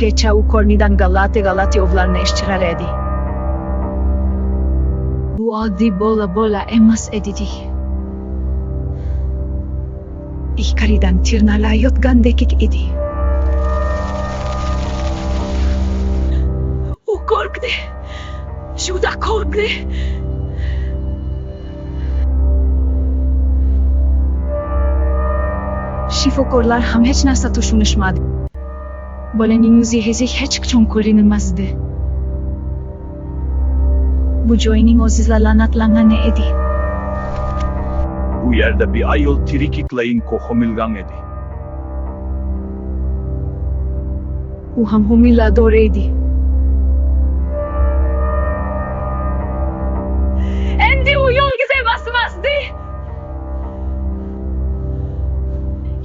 Kecha u qornidan g'alati-g'alati ovozlarni eshitar edi. Bu oddiy bola emas edi. Ichkaridan tirnalayotgandek edi. U qo'rqdi. Juda qo'rqdi. Shifokorlar ham hech narsa tushunishmadi. Bolaning yuzi hech qachon ko'rinmasdi. Bu joyning o'zi la'natlangan edi. Bu yerda bir ayol tiriklikla ko'milgan edi. U ham homilador edi. Endi u yolg'iz emasdi.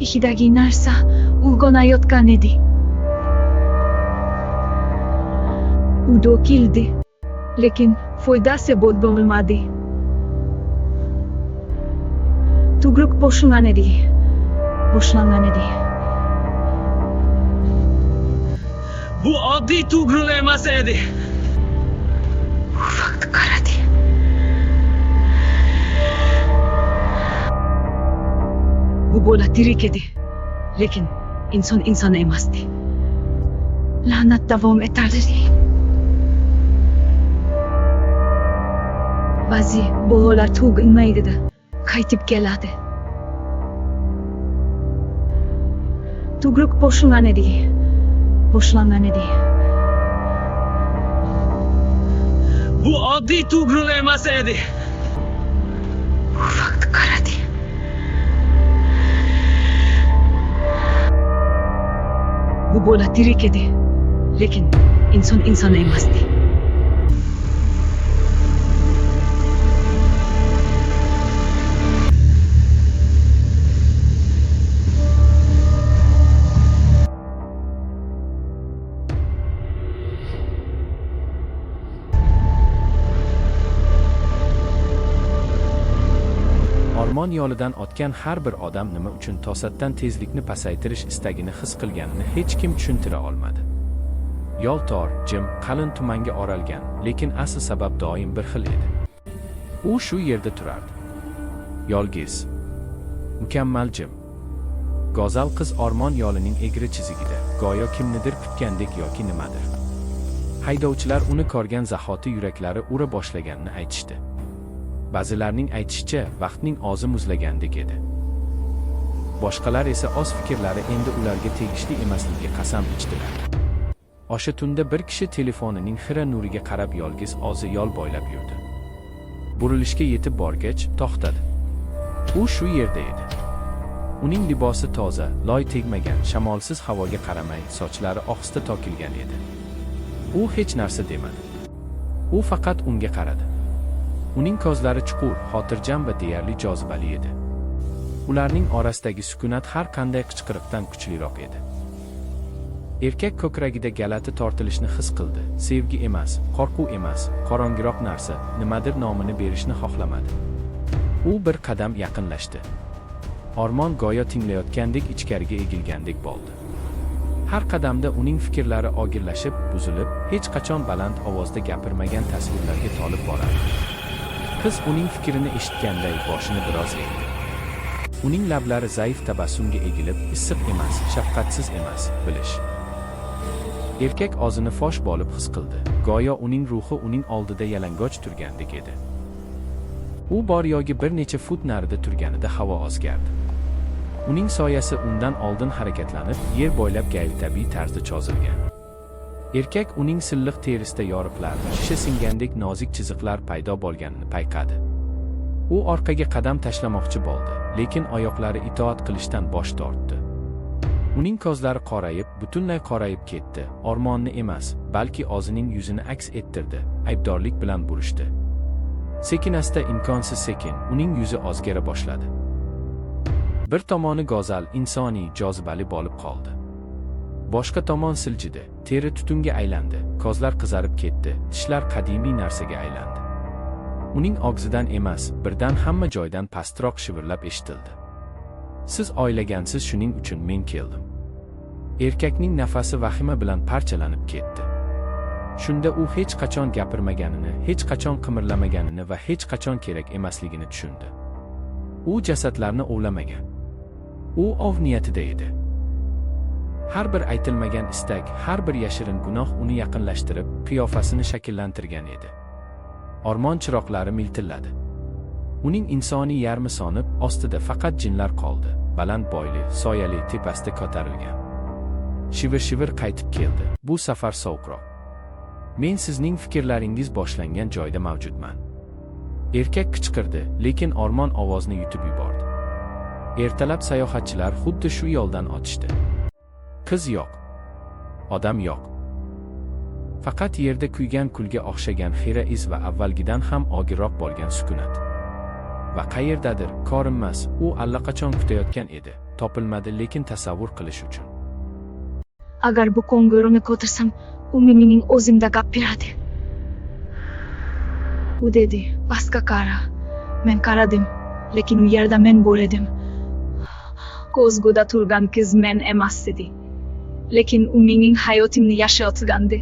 Ichidagi narsa uyg'onayotgan edi. U to'kildi, lekin foydasi bo'lmadi. Tug'ruq boshlangan edi. Boshlangan edi. Bu oddiy tug'ruq emas edi. U vaqt qaradi. Bu bola tirik edi, lekin inson inson emasdi. La'nat davom etardi. Ba'zi bolalar tug'ilmaydi, qaytib keladi. Tug'ruq boshlangan edi. Boshlangan edi. Bu oddiy tug'ruq emas edi. U vaqt qaradi. Bu bola tirik edi, lekin inson inson emasdi. Ormon yolidan o'tgan har bir odam nima uchun to'satdan tezlikni pasaytirish istagini his qilganini hech kim tushuntira olmadi. Yo'l tor, jim, qalin tumanga o'ralgan, lekin asl sabab doim bir xil edi. U shu yerda turardi. Yolg'iz. Mukammal jim. Go'zal qiz ormon yo'lining egri chizigida, go'yo kimnidir kutgandek yoki nimadir. Haydovchilar uni ko'rgan zahoti yuraklari ura boshlaganini aytishdi. Ba'zilarning aytishicha, vaqtning ozi muzlagandek edi. Boshqalar esa o'z fikrlari endi ularga tegishli emasligiga qasam ichdilar. O'sha tunda bir kishi telefonining xira nuriga qarab yolg'iz o'zi yo'l bo'ylab yurdi. Burilishga yetib borgach, to'xtadi. U shu yerda edi. Uning libosi toza, loy tegmagan, shamolsiz havoga qaramay, sochlari ohista to'kilgan edi. U hech narsa demadi. U faqat unga qaradi. Uning ko'zlari chuqur, xotirjam va deyarli jozibali edi. Ularning orasidagi sukunat har qanday qichqiriqdan kuchliroq edi. Erkak ko'kragida g'alati tortilishni his qildi. Sevgi emas, qo'rquv emas, qorong'iroq narsa, nimadir nomini berishni xohlamadi. U bir qadam yaqinlashdi. Ormon go'yo tinglayotgandek ichkariga egilgandek bo'ldi. Har qadamda uning fikrlari og'irlashib, buzilib, hech qachon baland ovozda gapirmagan tasvirlarga to'lib borardi. Qiz uning fikrini eshitganday boshini biroz egdi. Uning lablari zaif tabassumga egilib, issiq emas, shafqatsiz emas, bilish. Erkak o'zini fosh bo'lib his qildi. Go'yo uning ruhi uning oldida yalangoch turgandek edi. U bor yo'g'i bir necha fut narida turganida havo o'zgardi. Uning soyasi undan oldin harakatlanib, yer bo'ylab g'ayritabiiy tarzda cho'zilgan. Erkak uning silliq terisida yoriqlar, shisha singandek nozik chiziqlar paydo bo'lganini payqadi. U orqaga qadam tashlamoqchi bo'ldi, lekin oyoqlari itoat qilishdan bosh tortdi. Uning ko'zlari qorayib, butunlay qorayib ketdi. Ormonni emas, balki o'zining yuzini aks ettirdi, aybdorlik bilan burishdi. Sekin asta, imkonsiz sekin, uning yuzi o'zgara boshladi. Bir tomoni go'zal, insoniy, jozibali bo'lib qoldi. Boshqa tomon siljidi, teri tutunga aylandi, ko'zlar qizarib ketdi, tishlar qadimiy narsaga aylandi. Uning og'zidan emas, birdan hamma joydan pastroq shivirlab eshitildi. Siz o'ylagansiz, shuning uchun men keldim. Erkakning nafasi vahima bilan parchalanib ketdi. Shunda u hech qachon gapirmaganini, hech qachon qimirlamaganini va hech qachon kerak emasligini tushundi. U jasadlarni ovlamagan. U ov niyatida edi. Har bir aytilmagan istak, har bir yashirin gunoh uni yaqinlashtirib, qiyofasini shakllantirgan edi. Ormon chiroqlari miltilladi. Uning insoniy yarmi sonib, ostida faqat jinlar qoldi, baland bo'yli, soyali tepasida ko'tarilgan. Shivir-shivir qaytib keldi, bu safar sovuqroq. "Men sizning fikrlaringiz boshlangan joyda mavjudman." Erkak qichqirdi, lekin ormon ovozni yutib yubordi. Ertalab sayohatchilar xuddi shu yo'ldan o'tishdi. Qiz yo'q. Odam yo'q. Faqat yerda kuygan kulga o'xshagan xira iz va avvalgidan ham og'irroq bo'lgan sukunat. Va qayerdadir, ko'rinmas, u allaqachon kutayotgan edi. Topilmadi, lekin tasavvur qilish uchun. Agar bu qo'ng'iroqni ko'tarsam, u mening o'zimda gapiradi. U dedi: "Pastga qara." Men qaradim, lekin u yerda men bor edim. Ko'zguda turgan qiz men emas edi. Lekin u mening hayotimni yashayotgandi.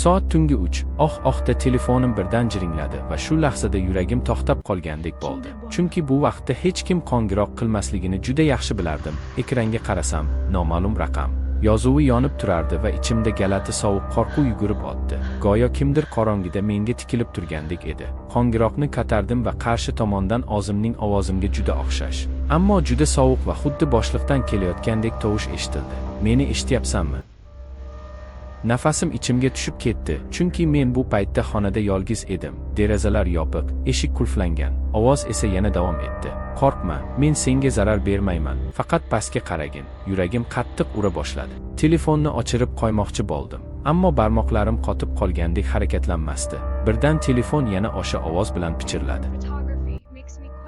Soat tungi 3, oh ohda telefonim birdan jiringladi va shu lahzada yuragim to'xtab qolgandek bo'ldi. Chunki bu vaqtda hech kim qo'ng'iroq qilmasligini juda yaxshi bilardim. Ekranga qarasam, noma'lum raqam yozuvi yonib turardi va ichimda g'alati sovuq qo'rquv yugurib o'tdi. Go'yo kimdir qorong'ida menga tikilib turgandek edi. Qo'ng'iroqni ko'tardim va qarshi tomondan o'zimning ovozimga juda o'xshash, ammo juda sovuq va xuddi bo'shliqdan kelayotgandek tovush eshitildi. "Meni eshityapsanmi?" Nafasim ichimga tushib ketdi, chunki men bu paytda xonada yolg'iz edim. Derazalar yopiq, eshik qulflangan. Ovoz esa yana davom etdi. "Qo'rqma, men senga zarar bermayman. Faqat pastga qaragin." Yuragim qattiq ura boshladi. Telefonni o'chirib qo'ymoqchi bo'ldim, ammo barmoqlarim qotib qolgandek harakatlanmasdi. Birdan telefon yana o'sha ovoz bilan pichirladi.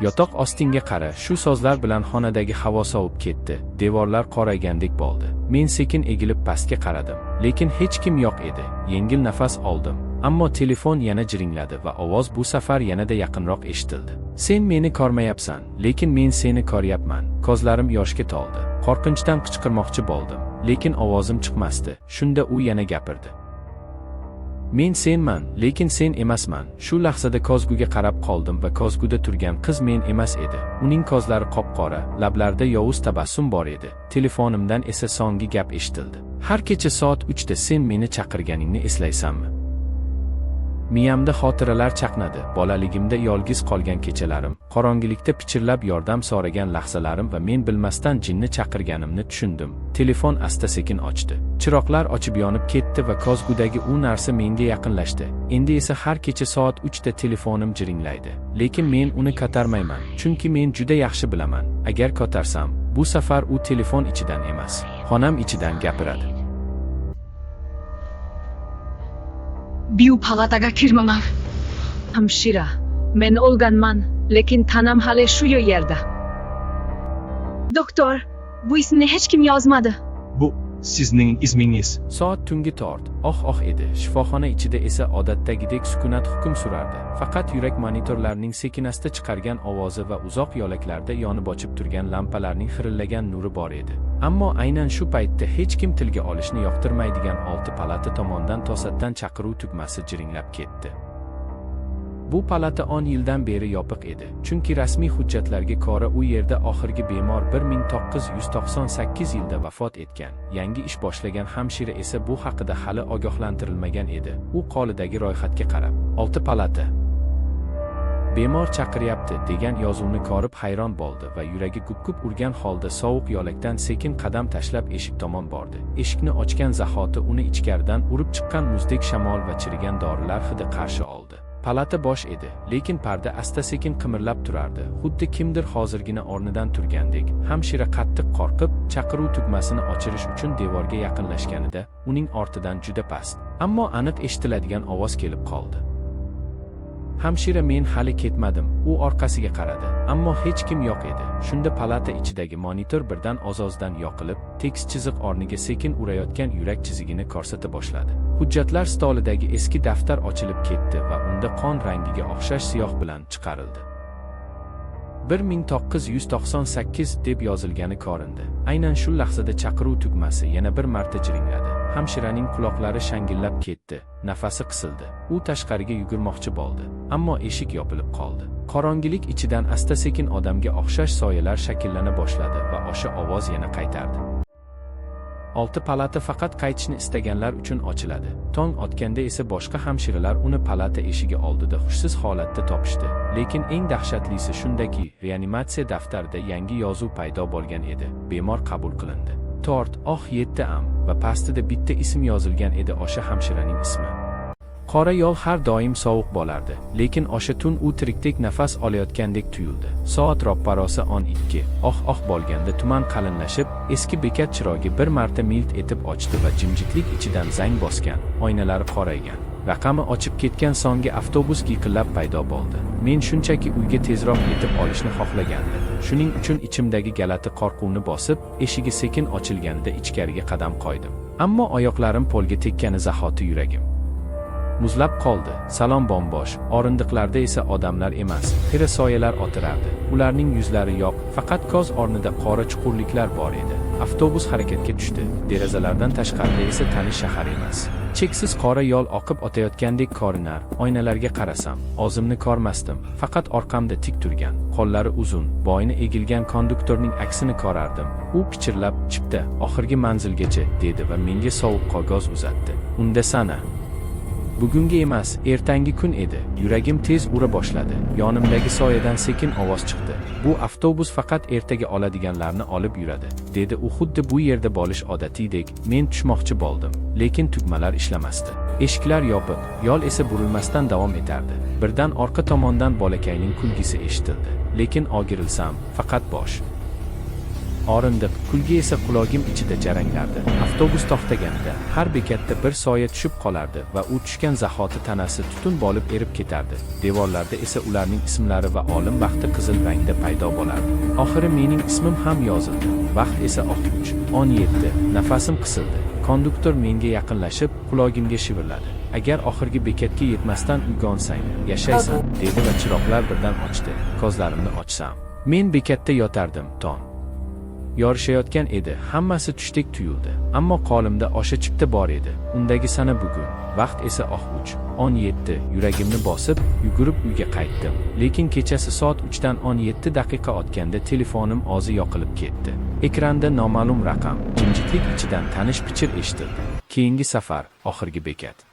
"Yotoq ostingga qara." Shu so'zlar bilan xonadagi havo sovib ketdi, devorlar qoraygandek bo'ldi. Men sekin egilib pastga qaradim, lekin hech kim yo'q edi. Yengil nafas oldim, ammo telefon yana jiringladi va ovoz bu safar yanada yaqinroq eshitildi. "Sen meni ko'rmayapsan, lekin men seni ko'ryapman." Ko'zlarim yoshga to'ldi. Qo'rqinchdan qichqirmoqchi bo'ldim, lekin ovozim chiqmasdi. Shunda u yana gapirdi. "Men senman, lekin sen emasman." Shu lahzada ko'zguga qarab qoldim va ko'zguda turgan qiz men emas edi. Uning ko'zlari qop-qora, lablarida yovuz tabassum bor edi. Telefonimdan esa so'nggi gap eshitildi. "Har kecha soat 3 da sen meni chaqirganingni eslaysanmi?" Miyamda xotiralar chaqnadi. Bolaligimda yolg'iz qolgan kechalarim, qorong'ilikda pichirlab yordam so'ragan lahzalarim va men bilmasdan jinni chaqirganimni tushundim. Telefon asta-sekin o'chdi. Chiroqlar o'chib yonib ketdi va ko'zgudagi u narsa menga yaqinlashdi. Endi esa har kecha soat 3 da telefonim jiringlaydi. Lekin men uni ko'tarmayman, chunki men juda yaxshi bilaman. Agar ko'tarsam, bu safar u telefon ichidan emas, xonam ichidan gapiradi. Bu palataga kirmaman. Hamshira, men o'lganman, lekin tanam hali shu yerda. Doktor, bu ismni hech kim yozmadi. Bu sizning ismingiz. Soat tungi 4, oh oh edi. Shifoxona ichida esa odatdagidek sukunat hukm surardi. Faqat yurak monitorlarining sekinasta chiqargan ovozi va uzoq yo'laklarda yonib o'chib turgan lampalarning xirillagan nuri bor edi. Ammo aynan shu paytda hech kim tilga olishni yoqtirmaydigan olti palata tomondan to'satdan chaqiruv tugmasi jiringlab ketdi. Bu palata 10 yildan beri yopiq edi, chunki rasmiy hujjatlarga ko'ra u yerda oxirgi bemor 1998 yilda vafot etgan. Yangi ish boshlagan hamshira esa bu haqida hali ogohlantirilmagan edi. U qo'lidagi ro'yxatga qarab, "Olti palata. Bemor chaqiryapti" degan yozuvni ko'rib hayron bo'ldi va yuragi gup-gup urgan holda sovuq yo'lakdan sekin qadam tashlab eshik tomon bordi. Eshikni ochgan zahoti uni ichkaridan urib chiqqan muzdek shamol va chirigan dorilar hidi qarshi oldi. Palata bo'sh edi, lekin parda asta-sekin qimirlab turardi, xuddi kimdir hozirgina o'rnidan turgandek. Hamshira qattiq qo'rqib, chaqiruv tugmasini o'chirish uchun devorga yaqinlashganida, uning ortidan juda past, ammo aniq eshitiladigan ovoz kelib qoldi. "Hamshira, men hali ketmadim." U orqasiga qaradi, ammo hech kim yo'q edi. Shunda palata ichidagi monitor birdan oz-ozdan yoqilib, tekis chiziq o'rniga sekin urayotgan yurak chizigini ko'rsata boshladi. Hujjatlar stolidagi eski daftar ochilib ketdi va unda qon rangiga o'xshash siyoh bilan chiqarildi. 1998 deb yozilgani ko'rindi. Aynan shu lahzada chaqiruv tugmasi yana bir marta jiringladi. Hamshiraning quloqlari shangillab ketdi, nafasi qisildi. U tashqariga yugurmoqchi bo'ldi, ammo eshik yopilib qoldi. Qorong'ilik ichidan asta-sekin odamga o'xshash soyalar shakllana boshladi va o'sha ovoz yana qaytardi. Olti palata faqat qaytishni istaganlar uchun ochiladi. Tong otganda esa boshqa hamshiralar uni palata eshigi oldida hushsiz holatda topishdi. Lekin eng dahshatlisi shundaki, reanimatsiya daftarida yangi yozuv paydo bo'lgan edi. Bemor qabul qilindi. 4 oh 7 am va pastida bitta ism yozilgan edi, o'sha hamshiraning ismi. Qora yol har doim sovuq bo'lardi, lekin o'sha tun u tirikdek nafas olayotgandek tuyuldi. Soat roppa-rosa 12 oh oh bo'lganda tuman qalinlashib, eski bekat chirogi bir marta milt etib ochdi va jimjitlik ichidan zang bosgan, oynalari qoraygan, raqami ochib ketgan so'nggi avtobus giyqillab paydo bo'ldi. Men shunchaki uyga tezroq yetib olishni xohlagandim. Shuning uchun ichimdagi g'alati qo'rquvni bosib, eshigi sekin ochilganida ichkariga qadam qo'ydim. Ammo oyoqlarim polga tekkani zahoti yuragim muzlab qoldi. Salon bombosh, o'rindiqlarda esa odamlar emas, xira soyalar o'tirardi. Ularning yuzlari yo'q, faqat ko'z o'rnida qora chuqurliklar bor edi. Avtobus harakatga tushdi. Derazalardan tashqarida esa tanish shahar emas, cheksiz qora yo'l oqib o'tayotgandek ko'rinar. Oynalarga qarasam, o'zimni ko'rmasdim. Faqat orqamda tik turgan, qo'llari uzun, bo'yni egilgan konduktorning aksini ko'rardim. U pichirlab, "Chipta, oxirgi manzilgacha", dedi va menga sovuq qog'oz uzatdi. Unda sana bugungi emas, ertangi kun edi. Yuragim tez ura boshladi. Yonimdagi soyadan sekin ovoz chiqdi. "Bu avtobus faqat ertaga oladiganlarni olib yuradi", dedi u xuddi bu yerda bo'lish odatiydek. Men tushmoqchi bo'ldim, lekin tugmalar ishlamasdi. Eshiklar yopiq, yo'l esa burilmasdan davom etardi. Birdan orqa tomondan bolakayning kulgisi eshitildi. Lekin o'girilsam, faqat bo'sh o'rindiq, kulgi esa qulog'im ichida jaranglardi. Avtobus to'xtaganida har bekatda bir soya tushib qolardi va u tushgan zahoti tanasi tutun bo'lib erib ketardi. Devorlarda esa ularning ismlari va o'lim vaqti qizil rangda paydo bo'lardi. Oxiri mening ismim ham yozildi. Vaqt esa 3:17. Nafasim qisildi. Konduktor menga yaqinlashib, qulog'imga shivirladi. "Agar oxirgi bekatga yetmasdan uyg'onsang, yashaysan", dedi va chiroqlar birdan o'chdi. Ko'zlarimni ochsam, men bekatda yotardim. Tong yorishayotgan edi. Hammasi tushdek tuyuldi. Ammo qo'limda o'sha chipta bor edi. Undagi sana bugun, vaqt esa oh 3:17. Yuragimni bosib, yugurib uyga qaytdim. Lekin kechasi soat 3 dan 17 daqiqa o'tganda telefonim o'zi yoqilib ketdi. Ekranda noma'lum raqam, jimjitlik ichidan tanish pichir eshitildi. "Keyingi safar oxirgi bekat."